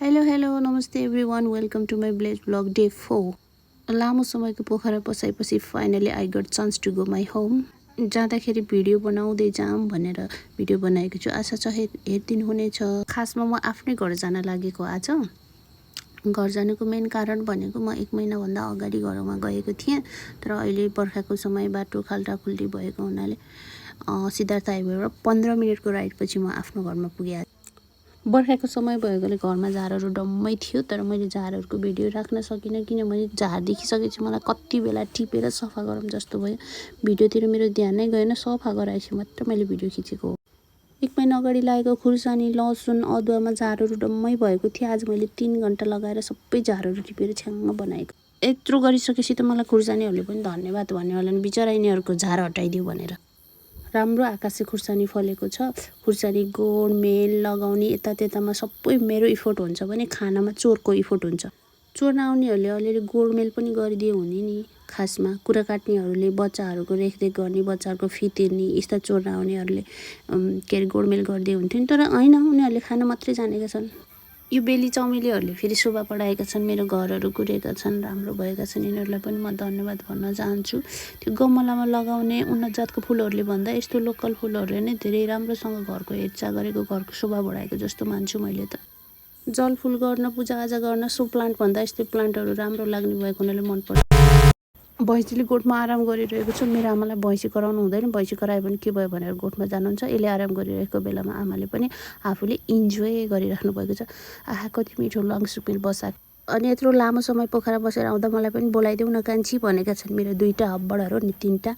Hello नमस्ते everyone welcome to my ब्लेज vlog day 4। लामो समयको पोखरा बसाएपछि finally I got chance to go my home. जाँदाखेरि भिडियो बनाउँदै जाऊँ भनेर भिडियो बनाएको छु, आशा छ हेरिदिनु हुनेछ। खासमा म आफ्नै घर जान लागेको आज। घर जानुको मेन कारण भनेको म 1 महिनाभन्दा अगाडि घरमा गएको थिएँ, तर अहिले बर्खाको समय बाटो खाल्टाखुल्टी भएको हुनाले सिद्धार्थ हाइवेबाट 15 मिनटको राइडपछि म आफ्नो घरमा पुगेँ। बर्खाको समय भएकोले घरमा झारहरू डम्मै थियो, तर मैले झारहरूको भिडियो राख्न सकिनँ किनभने झार देखिसकेपछि मलाई कति बेला टिपेर सफा गरौँ जस्तो भयो। भिडियोतिर मेरो ध्यान नै गएन, सफा गराएपछि मात्र मैले भिडियो खिचेको हो। 1 महिना अगाडि लागेको खुर्सानी लसुन अदुवामा झारहरू डम्मै भएको थियो। आज मैले 3 घन्टा लगाएर सबै झारहरू टिपेर छ्याङ्ग बनाएको। यत्रो गरिसकेपछि त मलाई खुर्सानीहरूले पनि धन्यवाद भन्ने होला नि, बिचरा यिनीहरूको झार हटाइदियो भनेर। राम्रो आकाशे खुर्सानी फलेको छ। खुर्सानी गोडमेल लगाउने यतात्यतामा सबै मेरो इफोर्ट हुन्छ भने खानामा चोरको इफोर्ट हुन्छ। चोर नआउनेहरूले अलिअलि गोडमेल पनि गरिदिए हुने नि। खासमा कुरा काट्नेहरूले बच्चाहरूको रेखदेख गर्ने, बच्चाहरूको फी तिर्ने, यस्ता चोर नआउनेहरूले के अरे गोडमेल गरिदिए हुन्थ्यो नि, तर होइन, उनीहरूले खाना मात्रै जानेका छन्। यो बेली चमेलीहरूले फेरि शोभा बढाएका छन्, मेरो घरहरू कुरेका छन्, राम्रो भएका छन्। यिनीहरूलाई पनि म धन्यवाद भन्न चाहन्छु। त्यो गमलामा लगाउने उन्नत जातको फुलहरूले भन्दा यस्तो लोकल फुलहरूले नै धेरै राम्रोसँग घरको हेरचाह गरेको, घरको शोभा बढाएको जस्तो मान्छु मैले त। जलफुल गर्न, पूजाआजा गर्न सो प्लान्ट भन्दा यस्तो प्लान्टहरू राम्रो लाग्ने भएको हुनाले मनपर्छ। भैँसीले गोठमा आराम गरिरहेको छ। मेरो आमालाई भैँसी कराउनु हुँदैन, भैँसी करायो भने के भयो भनेर गोठमा जानुहुन्छ। यसले आराम गरिरहेको बेलामा आमाले पनि आफूले इन्जोय गरिराख्नु भएको छ। आहा कति मिठो लङसुपिल बसाएको। अनि यत्रो लामो समय पोखरा बसेर आउँदा मलाई पनि बोलाइदेऊ न कान्छी भनेका छन् मेरो 2टा हब्बडहरू अनि 3टा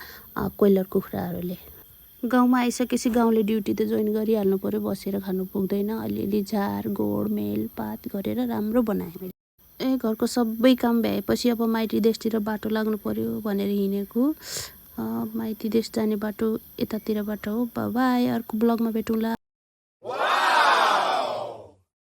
कोइलर कुखुराहरूले। गाउँमा आइसकेपछि गाउँले ड्युटी त जोइन गरिहाल्नु पर्यो, बसेर खानु पुग्दैन। अलिअलि झार गोड मेल पात गरेर राम्रो बनाएँ मैले। घरको सबै काम भ्याएपछि अब माइती देशतिर बाटो लाग्नु पर्यो भनेर हिँडेको। माइती देश जाने बाटो यतातिरबाट हो। बाई अर्को ब्लगमा भेटौँला।